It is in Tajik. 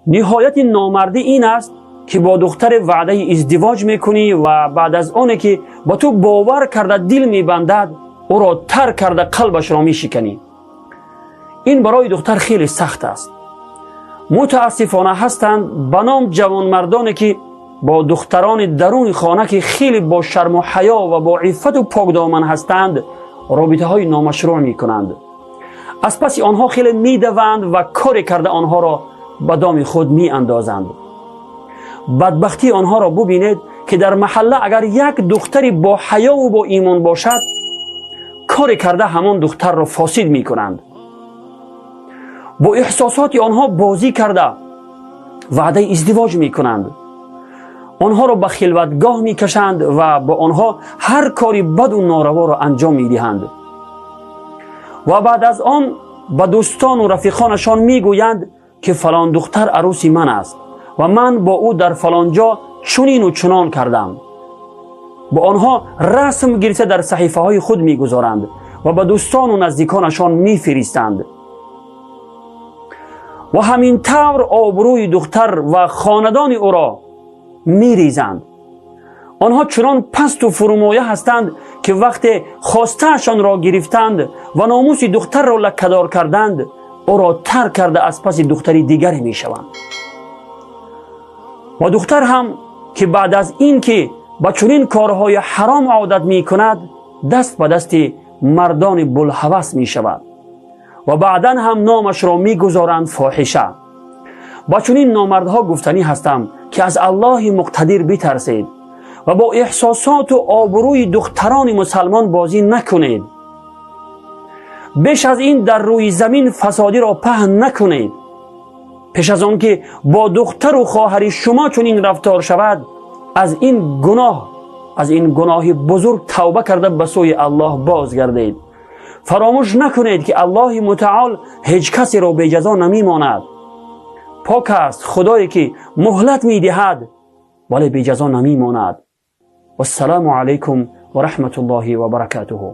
Ниҳояти номардӣ ин аст, ки бо духтаре ваъдаи издивоҷ мекунӣ ва баъд аз оне ки ба ту бовар карда дил мебандад, ӯро тарк карда қалбашро мешиканӣ. Ин барои духтар хеле сахт аст. Мутаассифона, ҳастанд ба ном ҷавонмардоне, ки бо духтарони даруни хона, ки хеле бо шарму ҳаё ва бо иффату покдоман ҳастанд, робитаҳои номашрӯъ мекунанд, аз паси онҳо хеле медаванд ва коре карда онҳоро ба доми худ меандозанд. Бадбахтии онҳоро бубинед, ки дар маҳалла агар як духтари бо ҳаёву бо имон бошад, коре карда ҳамон духтарро фосид мекунанд. Бо эҳсосоти онҳо бозӣ карда ваъдаи издивоҷ мекунанд, онҳоро ба хилватгоҳ мекашанд ва бо онҳо ҳар кори баду нораворо анҷом медиҳанд ва баъд аз он ба дӯстону рафиқонашон мегӯянд, ки фалон духтар арӯси ман аст ва ман бо ӯ дар фалон ҷо чунину чунон кардам. Бо онҳо расм гирифта дар саҳифаҳои худ мегузоранд ва ба дӯстону наздиконашон мефиристанд ва ҳамин тавр обрӯи духтар ва хонадони ӯро мерезанд. Онҳо чунон пасту фурӯмоя ҳастанд, ки вақте хостаашонро гирифтанд ва номуси духтарро лаккадор карданд, ӯро тарк карда аз паси духтари дигаре мешаванд. Ва духтар ҳам, ки баъд аз ин ки ба чунин корҳои ҳаром одат мекунад, даст ба дасти мардони булҳавас мешавад ва баъдан ҳам номашро мегузоранд фоҳиша. Ба чунин номардҳо гуфтанӣ ҳастам, ки аз Аллоҳи муқтадир битарсед ва бо эҳсосоту обрӯи духтарони мусалмон бозӣ накунед. Беш аз ин дар рӯи замин фасодиро паҳн накунед. Пеш аз он ки бо духтару хоҳари шумо чунин рафтор шавад, аз ин гуноҳи бузург тавба карда ба сӯи Аллоҳ бозгардед. Фаромӯш накунед, ки Аллоҳи мутаол ҳеҷ касеро беҷазо намемонад. Пок аст Худое, ки муҳлат медиҳад, вале беҷазо намемонад. Вассалому алайкум ва раҳматуллоҳи ва баракатуҳу.